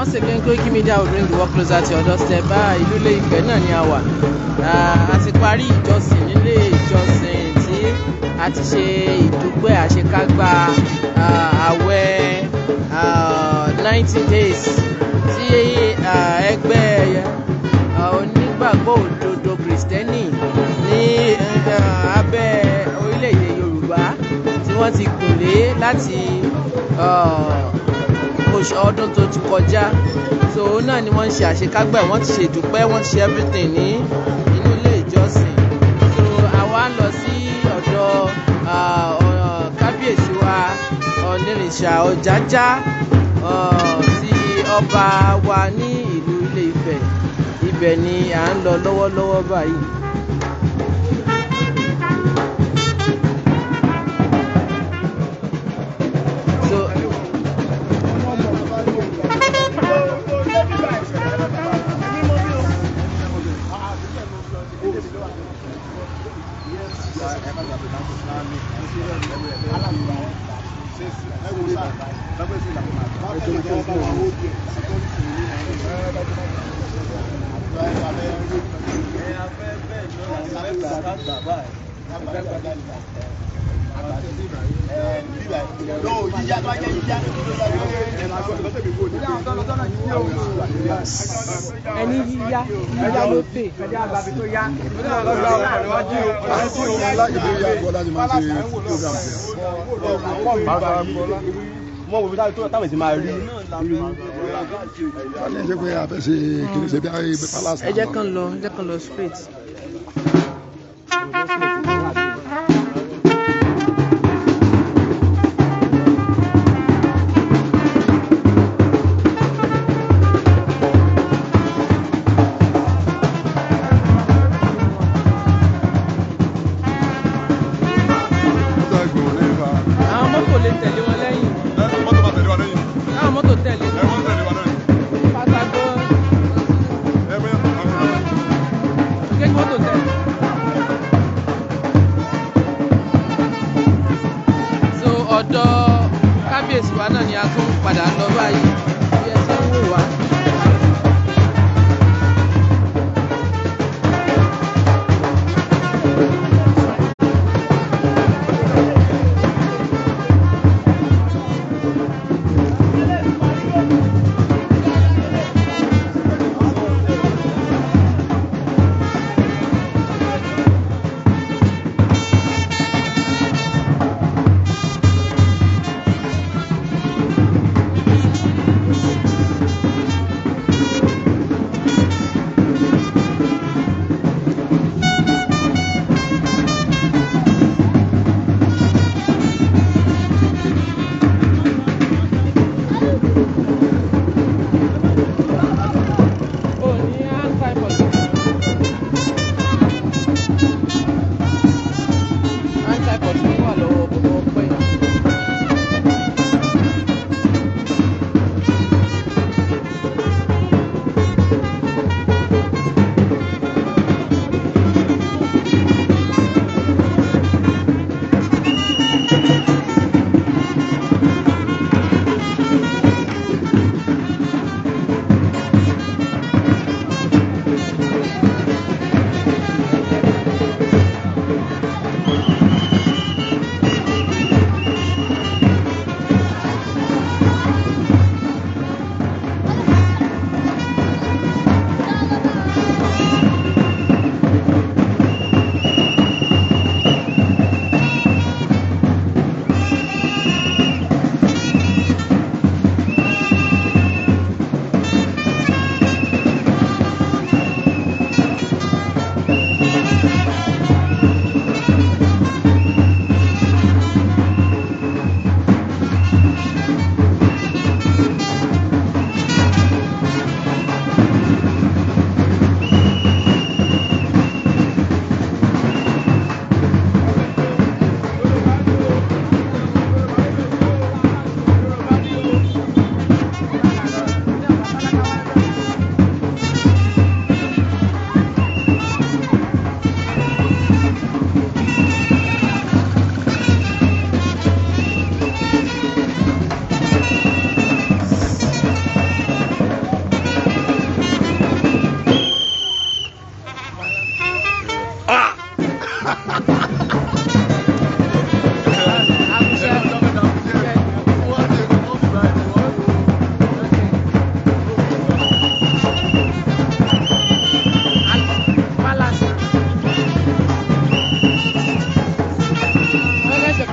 Once again, Koiki Media will bring the work closer to your doorstep. Ìlú Ilé Ifẹ̀ náà ni a wà. A ti parí ìjọsìn nílé ìjọsìn tí a ti ṣe ìdúpẹ́ àṣekágbá àwẹ̀ 90 days tí ẹgbẹ́ onígbàgbọ́ òdodo Kìrìsìtẹ́nì ní abẹ́ orílẹ̀-èdè Yorùbá tí wọ́n ti gùnlé láti oṣù ọdún tó ti kọjá. So òun náà ni wọ́n ń ṣe àṣekágbá ẹ̀. Wọ́n ti ṣe ìdúpẹ́, wọ́n ti ṣe everything ní inú ilé ìjọsìn. So àwa ń lọ sí ọ̀dọ̀ kábíyèsí wa Ọ̀nìrìṣà Ọ̀jájá ti ọba wa ní ìlú Ilé Ifẹ̀. Ibẹ̀ ni à ń lọ lọ́wọ́lọ́wọ́ báyìí. So Ẹni yíyá yíyá ló pè. Láti máa ṣe program jẹ. Mọ wo bí táwọn ti máa rí. Wọ́n ní ṣe pé a fẹ́ ṣe kìnìún ṣe bí i palace. Ẹ jẹ́ kán lọ, ẹ jẹ́ kán lọ straight. Àwọn mọ́tò lè tẹ̀lé wọn lẹ́yìn. Mọ́tò máa tẹ̀lé wa lẹ́yìn. Àwọn mọ́tò tẹ̀lé. Ẹ wọ́n tẹ̀lé wa lẹ́yìn. Pátákó. Ẹ bẹ́ẹ̀ àwọn Kéèkì mọ́tò tẹ̀lé. So ọ̀dọ̀ kábíyèsí wa náà ni a tún padà lọ báyìí bí ẹ ṣe ń wò wá. Ó ní anti-poison. Anti-poison wà lọ́wọ́ bọ̀bọ̀ ọpẹ́.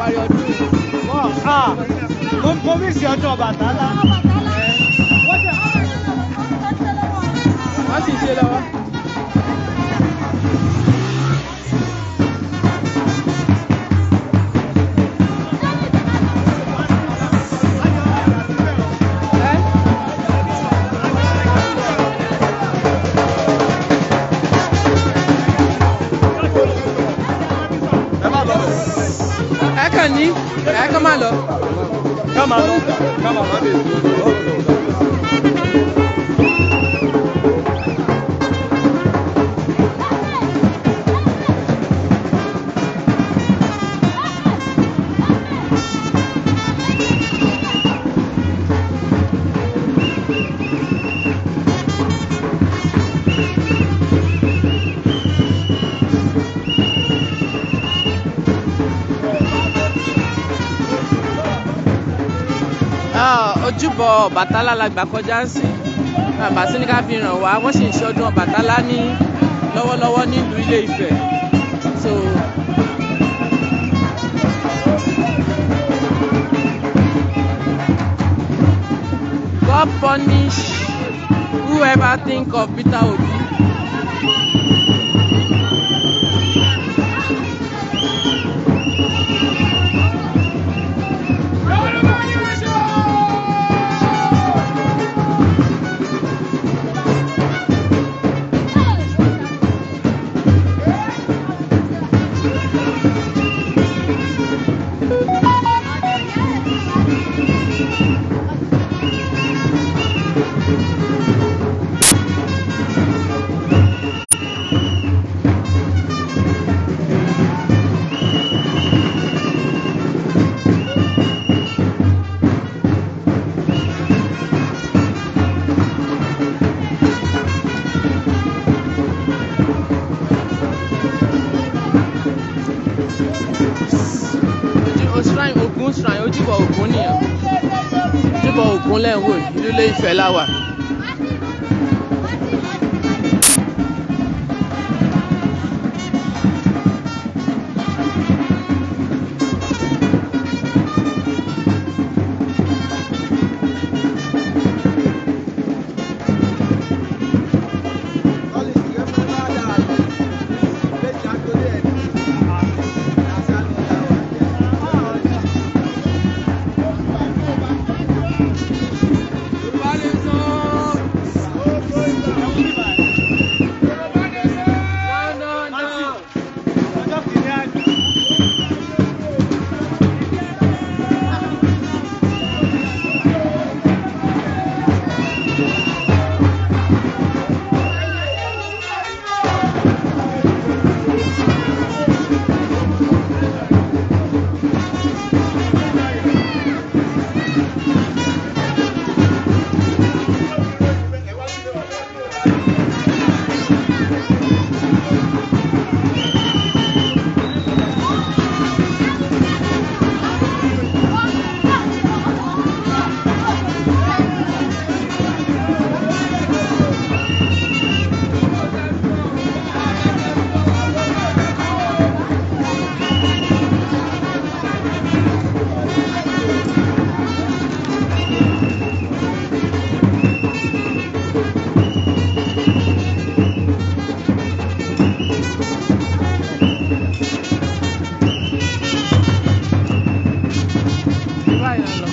parí ọdún yìí. Mo miss ọdún Ọbàtálá. Wọ́n sì ń ṣe lọ́wọ́. Ẹ́? Ẹ má lọ. Ẹ kàn ní ẹ kàn má lọ. Ká máa lọ, ká máa lọ. Ah, ojúbọ Ọbàtálá la gbà kọjá sí. Bàbá sí ní ká fi ràn wá, wọ́n sì ń ṣe ọdún Ọbàtálá ní lọ́wọ́lọ́wọ́ nílùú Ilé Ifẹ̀. So God punish whoever think of Peter Obi. Ojú o shrine Ògún, shrine ojúbọ Ògún nìyẹn. Ojúbọ Ògún lẹ́ ń wò yìí, ìlú Ilé Ifẹ̀ la wà. No, no, no. Ọjọ́ kìíní àná. Báyìí la lọ.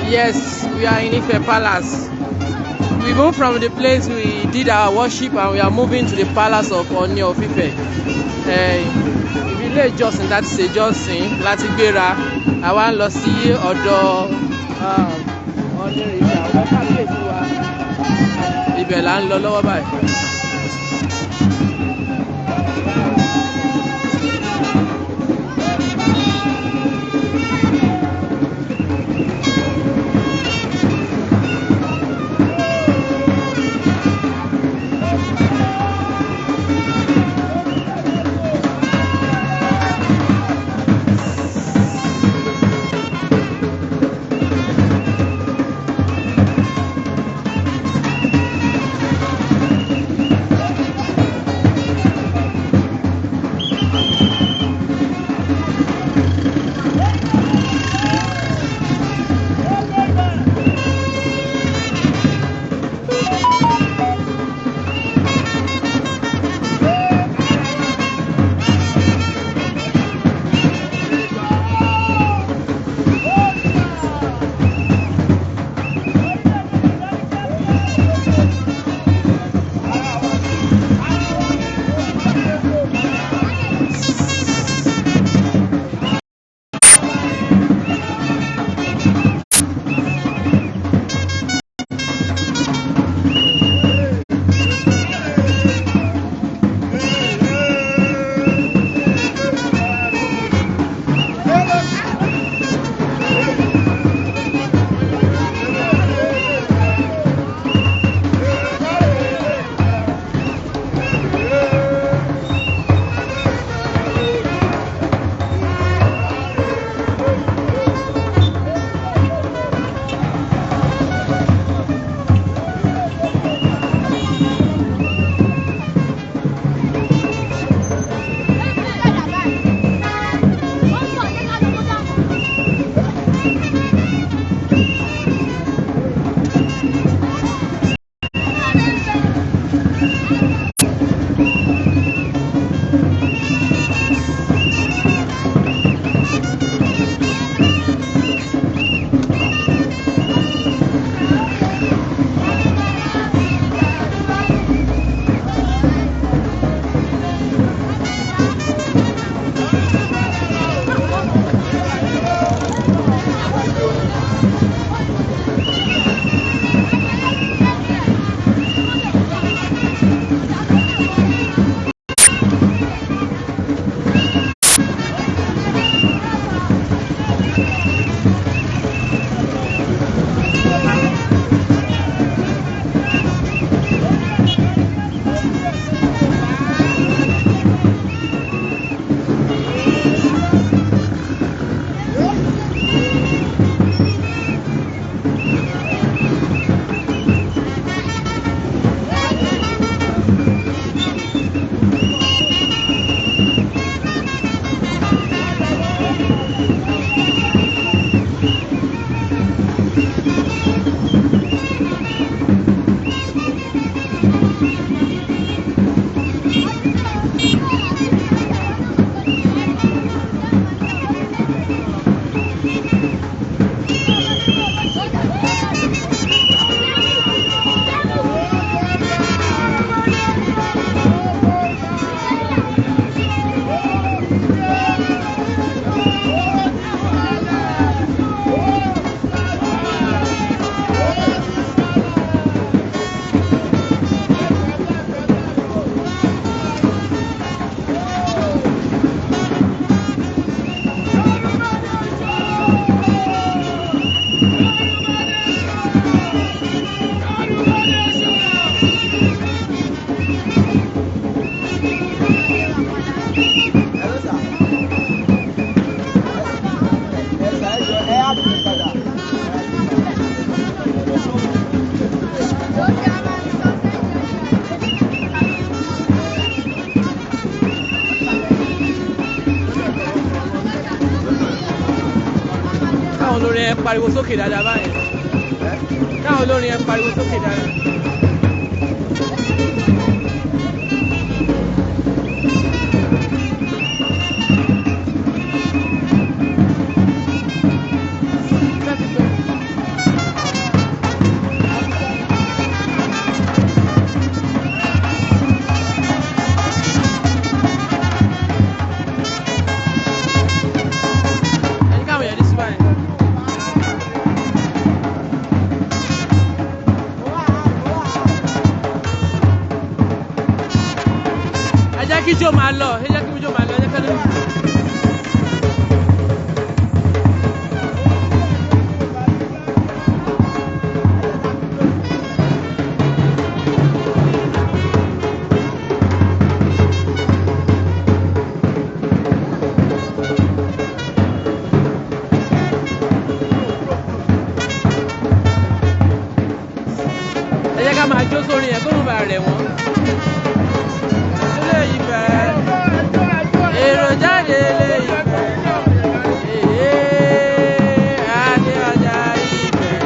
Yes, we are in Ife Palace. We moved from the place we did our worship and we are moving to the palace of Ooni of Ife. Ibi ilé ìjọsìn láti ṣe ìjọsìn láti gbéra, àwa ń lọ sí ọ̀dọ̀ Ọ̀nìrìṣà àwọn kábíyèsí wa. Ibẹ̀ là ń lọ lọ́wọ́ báyìí. Káwọn olórin ẹ pariwo sókè dáadáa báyìí. Káwọn olórin ẹ pariwo sókè dáadáa. Jẹ́ kí ijó máa lọ, ẹ jẹ́ kí ijó máa lọ, ẹ jẹ́ kí ló. Ẹ jẹ́ ká máa jó sórin yẹn kó mú bàa rẹ̀ wọ́n. Ilé Ifẹ̀, èrò jáde ilé Ifẹ̀, èé adé ọjà Ifẹ̀.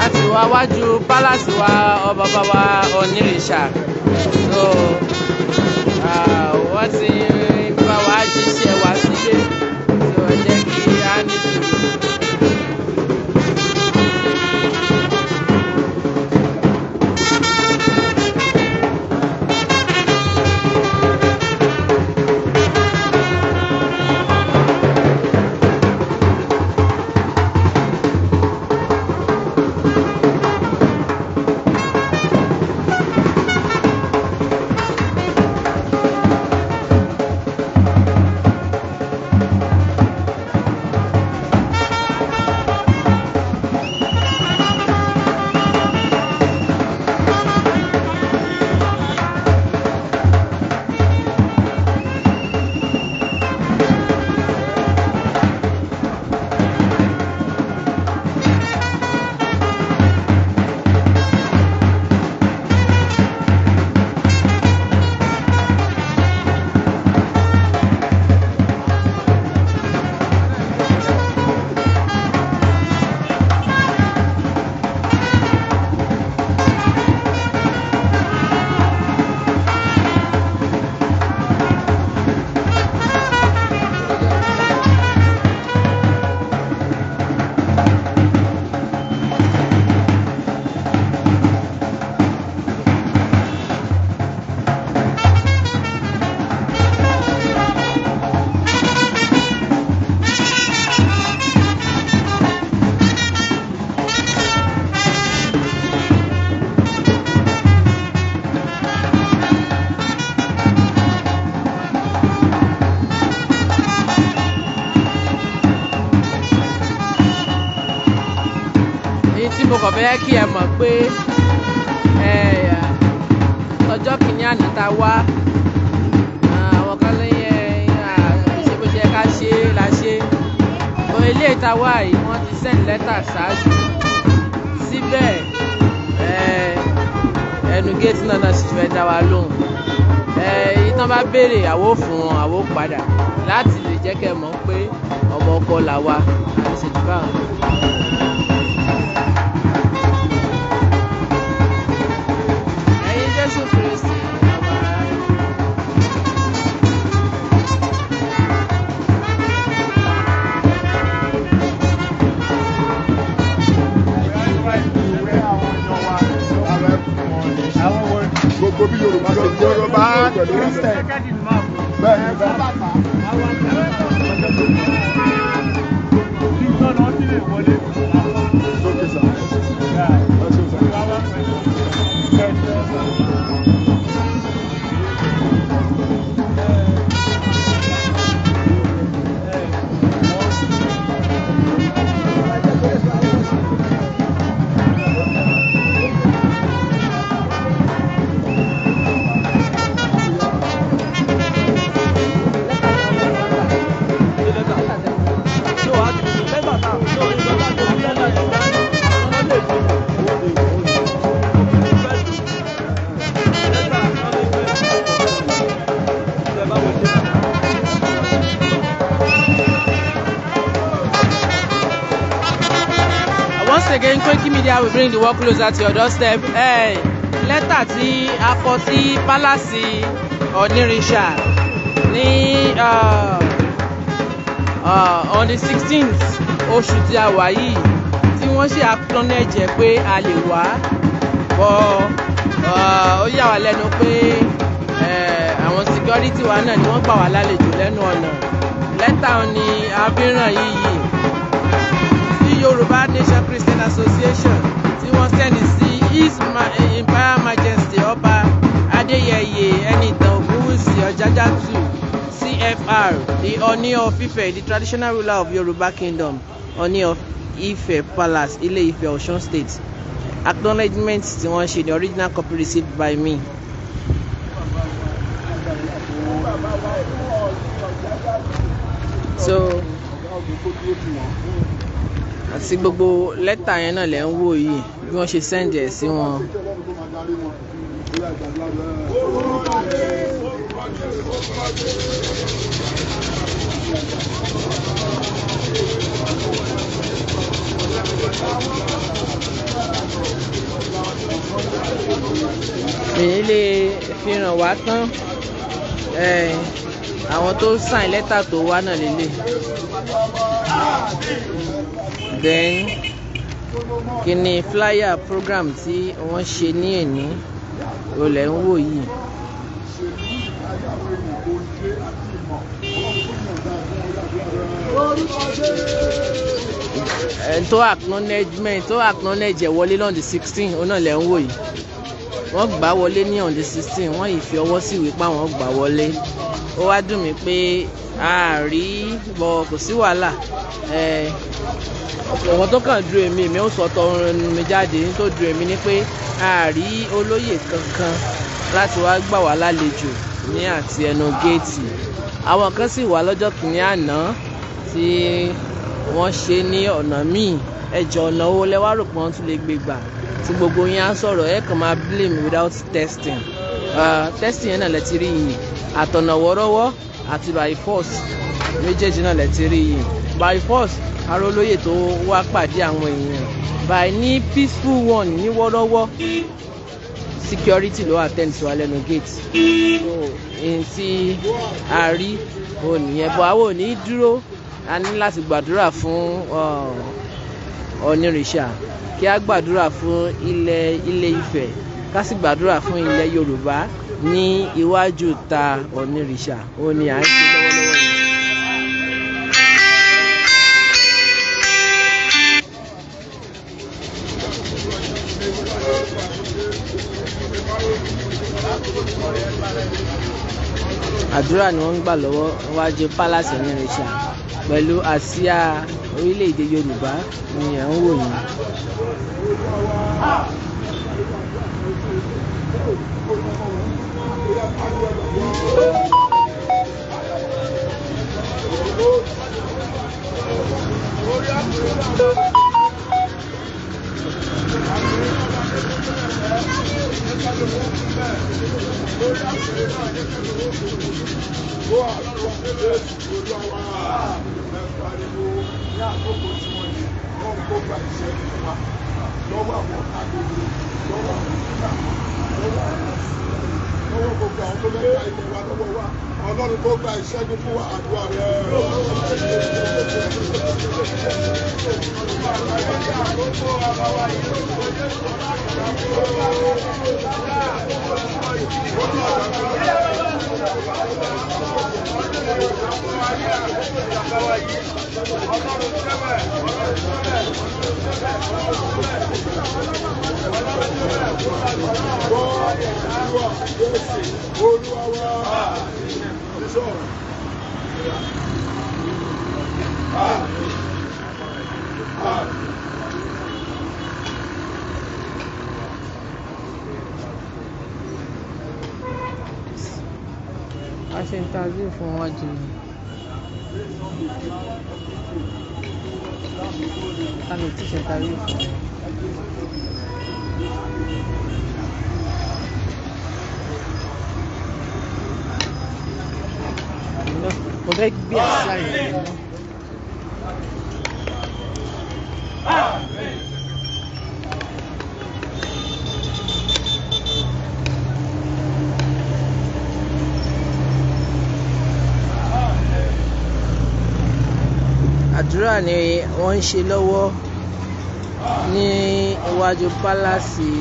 A ti wá wájú pálásì wa, ọba bàbá onírìṣà. So wọ́n ti bá wa jíṣẹ́ wa sílé, so ẹ jẹ́ kí á ní sùúrù. Èyí tí mo kàn fẹ́ kí ẹ mọ̀ pé ọjọ́ kìíní àná tá a wá, àwọn kan lẹ́yìn ṣe bó ṣe ká ṣe é la ṣe bọ́ ilé ìta wá yìí, wọ́n ti send letter ṣáájú síbẹ̀, ẹnu géètì náà náà sì fẹ́ dá wa lóhùn. Èyí tán bá béèrè, àwo fún wọn, àwo padà láti lè jẹ́ kẹ́ mọ̀ pé ọmọ ọkọ là wa àti ṣèjú báwọn. Ẹ̀yin Jésù Kristi, ọba aráyé. Gbogbo bí Yorùbá ṣe jẹ́ Yorùbá pẹ̀lú Christian. Bẹ́ẹ̀ni bẹ́ẹ̀ni. It's okay, sir. Ẹ ṣeun, sir. Once again, Koiki Media will bring the work closer to your doorstep. Hey, lẹ́tà tí a kọ sí palace Ọ̀nìrìṣà ní on the 16th oṣù tí a wà yìí, tí wọ́n ṣe acknowledge pé a lè wá bọ́, ó yà wá lẹ́nu pé àwọn security wa náà ni wọ́n gbà wá lálejò lẹ́nu ọ̀nà. Lẹ́tà ni a fi ràn yìí sí Yorùbá Nation Christian Association tí wọ́n send sí His Imperial Majesty Ọba Adéyẹyè Ẹnìtàn Ògúnwùsì Ọ̀jájá II CFR, the Ọọ̀ni of Ife, the traditional ruler of Yorùbá Kingdom, Ọọ̀ni of Ife Palace, Ilé-Ifẹ̀, Ọ̀ṣun State. Acknowledgement tí wọ́n ṣe, the original copy received by me. So àti gbogbo lẹ́tà yẹn náà lẹ́ ń wò yìí, bí wọ́n ṣe send ẹ̀ sí wọn. Èyí lè fi ràn wá tán. Àwọn tó sign lẹ́tà tó wá náà lélẹ̀. Then kí ni flyer program tí wọ́n ṣe ní èní olè ń wò yìí. Tó acknowledgement, tó acknowledge ẹ̀ wọlé on the 16, òun náà lẹ̀ ń wò yìí. Wọ́n gbà wọlé ní on the 16, wọ́n yìí fi ọwọ́ sí ìwé pa wọ́n gbà wọlé. Ó wá dùn mí pé a rí bọ̀, kò sí wàhálà. Ọ̀wọ́n tó kàn dùn èmi, èmi ó sọ tọrọ mi jáde, tó dùn èmi ni pé a rí olóyè kankan láti wá gbà wá lálejò ní àti ẹnu géètì. Àwọn kan sì wá lọ́jọ́ kìíní àná tí wọ́n ṣe ní ọ̀nà míì. Ẹjọ́ ọ̀nà owó lẹ́wà rò pé wọ́n tún lè gbé gbà tí gbogbo yín á sọ̀rọ̀? Ẹ kàn máa blame without testing. Testing yẹn náà lẹ ti rí yìí, àtọ̀nà wọ́rọ́wọ́ àti by force, méjèèjì náà lẹ ti rí yìí. By force, arólóyè tó wá pàdé àwọn èèyàn, by ní peaceful one, ní wọ́rọ́wọ́, security ló attend sí wa lẹ́nu gate. So èyí tí a rí òun nìyẹn, bọ́ àwọn ò ní dúró. A ní láti gbàdúrà fún Ọ̀nìrìṣà, kí a gbàdúrà fún ilẹ̀ Ilé Ifẹ̀, ká sì gbàdúrà fún ilẹ̀ Yorùbá ní iwájú ta Ọ̀nìrìṣà. Òun ni à ń ṣe lọ́wọ́lọ́wọ́ yìí. Àdúrà ni wọ́n ń gbà lọ́wọ́ wájú palace Ọ̀nìrìṣà pẹ̀lú àsíá orílẹ̀-èdè Yorùbá ni à ń wò yìí. Ní àkókò tí wọ́n yìí, wọ́n kó gba ìṣẹ́gun fún wa lọ́wọ́ àwọn ọ̀tá gbogbo, lọ́wọ́ àwọn Fúlàní, lọ́wọ́ àwọn lọ́wọ́ gbogbo àwọn tó fẹ́ gba ilẹ̀ wa lọ́wọ́ wa. Ọlọ́run kó gba ìṣẹ́gun fún wa, àdúrà rẹ̀. Olúwa wa sọ̀rọ̀. A ṣe interview fún wọn jù. Ta ló ti ṣe interview fún wọn? Mo fẹ́ gbé àṣà yẹn lọ. Àdúrà ni wọ́n ń ṣe lọ́wọ́ ní iwájú pálásì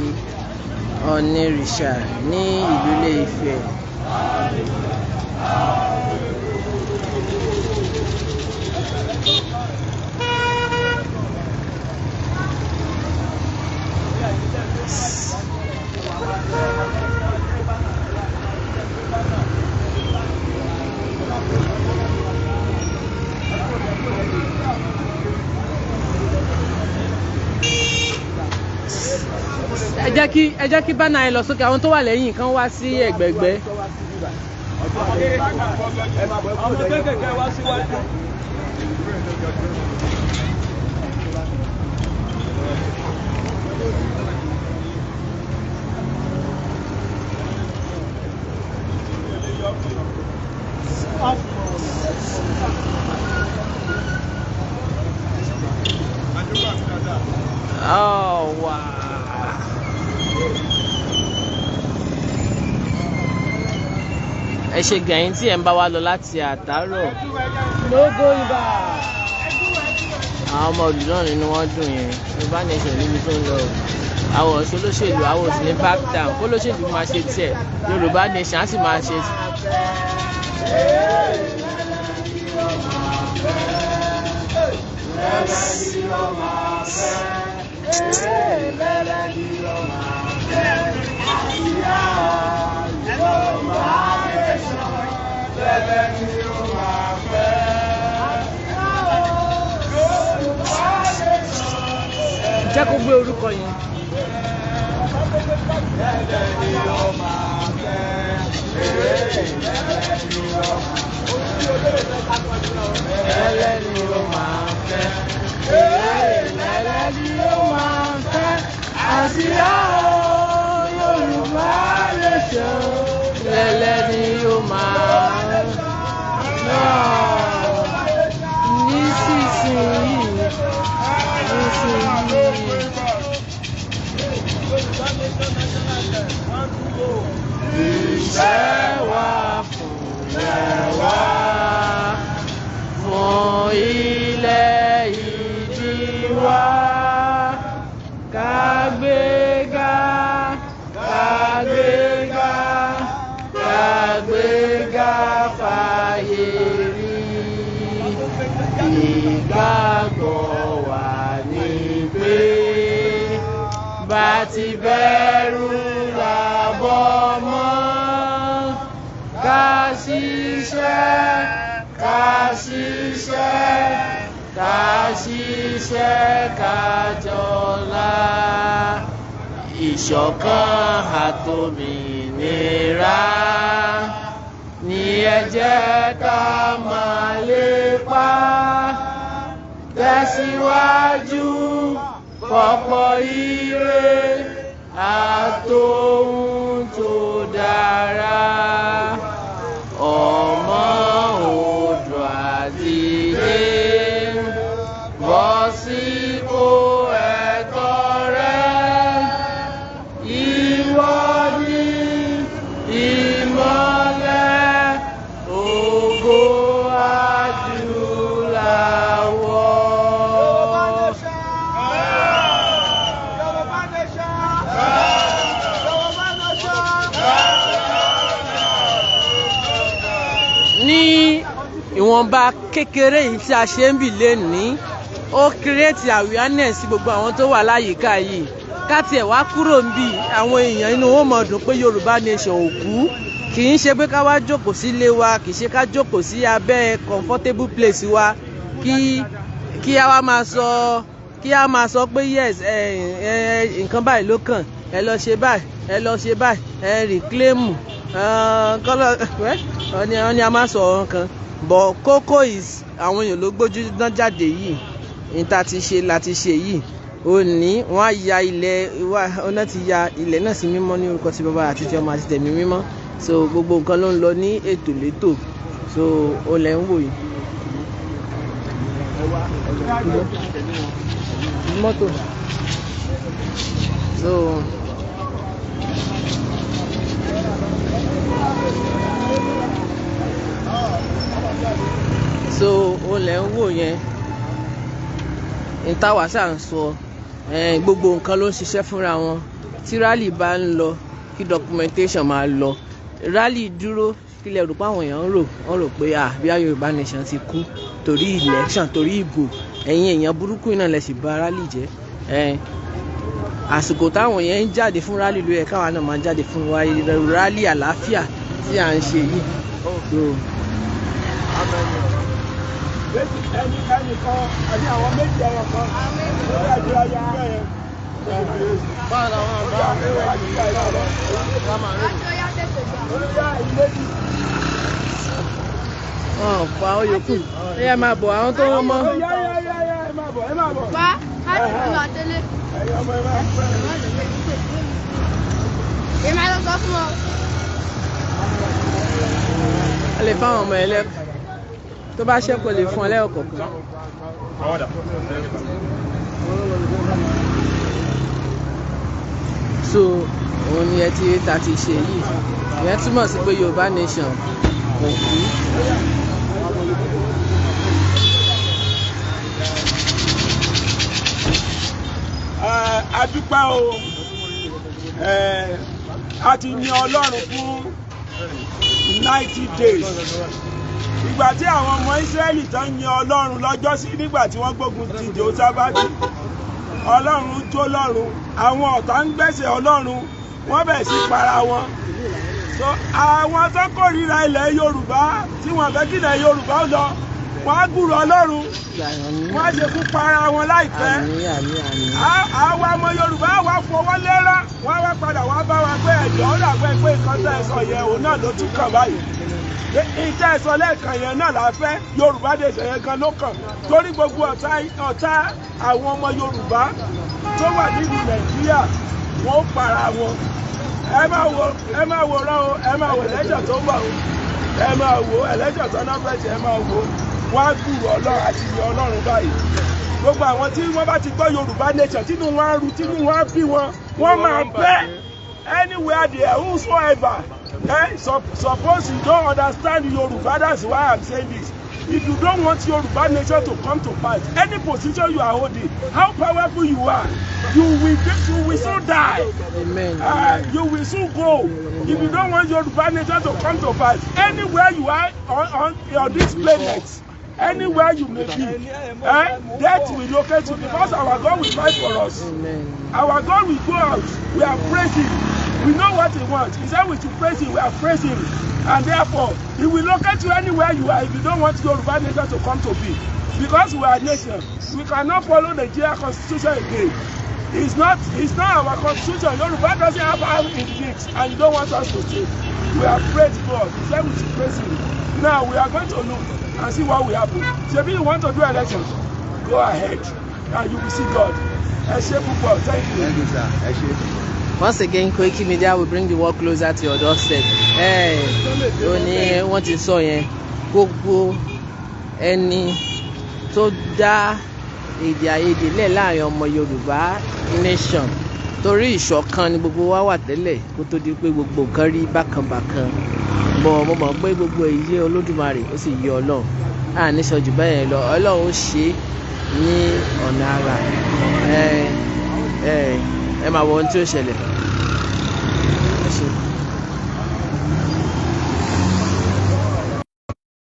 Ọ̀nìrìṣà ní ìlú Ilé-Ifẹ̀. Ẹ jẹ́ kí banner yẹn lọ sókè, àwọn tó wà lẹ́yìn kan wá sí ẹ̀gbẹ̀gbẹ́. Àwọn kékèké wá síwájú. Oh, wow. Ẹ ṣe gẹ̀yìn tí ẹ̀ ń bá wa lọ láti àtàárọ̀. No going back. Àwọn ọmọ ìlú náà nínú wọn dùn yẹn. Yorùbá nation níbi tó ń lọ. Àwọn ọ̀ṣọ́ olóṣèlú, àwọn òsì ní back down. Kó lóṣèlú máa ṣe tiẹ̀. Yorùbá nation á sì máa ṣe. Jẹ́ kó gbé orúkọ yẹn. Ẹlẹ́ni ó máa fẹ́. Ẹlẹ́ni ó máa fẹ́. Àsíá o, Yorùbá nation. Lẹ́lẹ́ni ó máa náà. Nísinsìnyí, nísinsìnyí. Iṣẹ́ wa fúnlẹ̀ wá fún ilẹ̀ ìbí wa. Kàgbéga, kàgbéga, kàgbéga fàyè rí. Ìgbàgbọ́ wa ní pé bá ti bẹ̀rù làbọ̀ mọ́. Ká ṣiṣẹ́, ká ṣiṣẹ́, ká ṣiṣẹ́, ká jọlá. Ìṣọ̀kan àtòmìnira ní ẹ jẹ́ ká máa lépa. Tẹ̀síwájú fọ́pọ̀ ire àtohun tó dára. Ọmọ Oòduà dìde, bọ́ sípò ẹ̀tọ́ rẹ. Ìwọ ni ìmọ́lẹ̀ ògo adúláwọ̀. Yorùbá nation! Yorùbá nation! Yorùbá nation! Ìwọ̀nba kékeré yìí tí a ṣe ń bì lénìí, ó create awareness sí gbogbo àwọn tó wà láyìíká yìí. Ká tiẹ̀ wá kúrò níbí, àwọn èèyàn inú wọn mọ̀ dùn pé Yorùbá Nation ò kú. Kì í ṣe pé ká wá jókòó sílé wa, kì í ṣe ká jókòó sí abẹ́ comfortable place wa, kí a wá máa sọ, kí a máa sọ pé yes, ẹ ẹ nǹkan báyìí ló kàn, ẹ lọ ṣe báyìí, ẹ lọ ṣe báyìí, ẹ reclaim kọ́lọ́. Wọ́n ní a máa sọ ọ̀rọ̀ kan, but kókó is àwọn èèyàn ló gbójú dán jáde yìí. Ní ta ti ṣe láti ṣe yìí, òní wọ́n á ya ilẹ̀ wa, ọ̀nà ti ya ilẹ̀ náà sí mímọ́ ní orúkọ ti Bàbá àti ti Ọmọ àti tẹ̀mí mímọ́. So gbogbo nǹkan ló ń lọ ní ètò létò. So ó lẹ̀ ń wò yìí mọ́tò. So ó lẹ̀ ń wò yẹn ntàwa ṣáà ń sọ. Gbogbo nǹkan ló ń ṣiṣẹ́ fúnra wọn. Tí rally bá ń lọ, kí documentation máa lọ. Rally dúró, kí lẹ rò pé àwọn èèyàn ń rò? Wọ́n rò pé, ah, bí Yorùbá Nation ti kú torí election, torí ìbò. Ẹ̀yin èèyàn burúkú náà lẹ sì bà rally jẹ́. Àsìkò táwọn yẹn ń jáde fún rally ló yẹ káwa náà máa jáde fún wa, rally àlàáfíà tí à ń ṣe yìí. So, Ẹni ẹnìkan àbí àwọn méjì, ẹyọ kan lórí àdúrà yìí bẹ́ẹ̀. Báwo làwọn àgbà Olóyè méjì. Wọn ò pa ó yòókù, ẹ yá máa bọ̀, àwọn tó wọ́n mọ́. Yá yá yá yá, ẹ máa bọ̀, ẹ máa bọ̀. Wá, ká sì lọ délé. Ẹ̀yin ọmọ, ẹ máa pẹ́. Èmi á lọ sọ fún ọ. A lè fáwọn ọmọ ẹlẹ́kọ̀ọ́ tó bá ṣẹ́kù, lè fún ọ lẹ́ọ̀kọ̀ọ̀kan. Àwọn dà. So òun ni ẹ ti rí ta ti ṣe yìí. Ìyẹn túmọ̀ sí pé Yorùbá Nation kò kú. A dúpẹ́ o. A ti ní Ọlọ́run fún 90 days. Ìgbà tí àwọn ọmọ Ísírẹ́lì tán yin Ọlọ́run lọ́jọ́sí, nígbà tí wọ́n gbógun ti Jèhóṣáfátì, Ọlọ́run jó lọ́run, àwọn ọ̀tá ń gbẹ̀sẹ̀ Ọlọ́run, wọ́n bẹ̀ sí para wọn. So àwọn tó kórìíra ilẹ̀ Yorùbá, tí wọ́n fẹ́ kí ilẹ̀ Yorùbá ó lọ, wọ́n á gbúrò Ọlọ́run, wọ́n á ṣekú para wọn láìpẹ́. Àmín, àmín, àmín. Àwa ọmọ Yorùbá wa fọwọ́ lẹ́rán, wọ́n wá padà wá bá wa pé ẹ̀jọ̀ ó dàgbẹ́ pé nǹkan tẹ́ ẹ sọ yẹn, òun náà ló tún kàn báyìí. Ìtẹ́ ẹ sọ lẹ́ẹ̀kan yẹn náà la fẹ́. Yorùbá Nation yẹn gan ló kàn, torí gbogbo ọ̀tá ọ̀tá àwọn ọmọ Yorùbá tó wà nílùú Nàìjíríà, wọ́n ó para wọn. Ẹ máa wo, ẹ máa wo rán o, ẹ máa wo election tó ń bọ̀ o, ẹ máa wo election tó náà fẹ́ ṣe, ẹ máa wo. Wọ́n á gbúrò Ọlọ́run àti ìyẹn Ọlọ́run báyìí. Gbogbo àwọn tí wọ́n bá ti gbọ́ Yorùbá Nation, tínú wọn á ru, tínú wọn á bí wọn, wọ́n máa bẹ́ anywhere there, whosoever. Suppose you don't understand Yoruba, that's why I'm saying this. If you don't want Yoruba Nation to come to pass, any position you are holding, how powerful you are, you will soon die. Amen. You will soon go. If you don't want Yoruba Nation to come to pass, anywhere you are on this planet, anywhere you may be, death will locate you, because our God will fight for us. Amen. Our God will go out. We are praising. We know what he wants. He said we should praise him. We are praising him. And therefore, he will locate you anywhere you are if you don't want Yoruba Nation to come to be. Because we are a nation. We cannot follow the Nigeria constitution again. It's not our constitution. Yoruba doesn't have hand in it, and you don't want us to stay. We are praised God. He said we should praise him. Now we are going to look and see what will happen. Ṣebí you want to do elections? Go ahead and you will see God. Ẹ ṣé púpọ̀. Thank you. Thank you, sir. Ẹ ṣé. Once again, Koiki Media will bring the world closer to your doorstep. Ẹ ó ní wọ́n ti sọ yẹn, gbogbo ẹni tó dá èdè àìyedè lẹ̀ láàrin ọmọ Yorùbá Nation, torí ìṣọ̀kan ni gbogbo wa wà tẹ́lẹ̀ kó tó di pé gbogbo nǹkan rí bákan bákan bọ̀. Mo mọ̀ pé gbogbo èyí yé Olódùmarè, ó sì yé Ọlọ́run. À ní sọ jù bẹ́ẹ̀ lọ. Ọlọ́run ó ṣe é ní ọ̀nà àrà. Ẹ ẹ ẹ máa wo ohun tí ó ṣẹlẹ̀.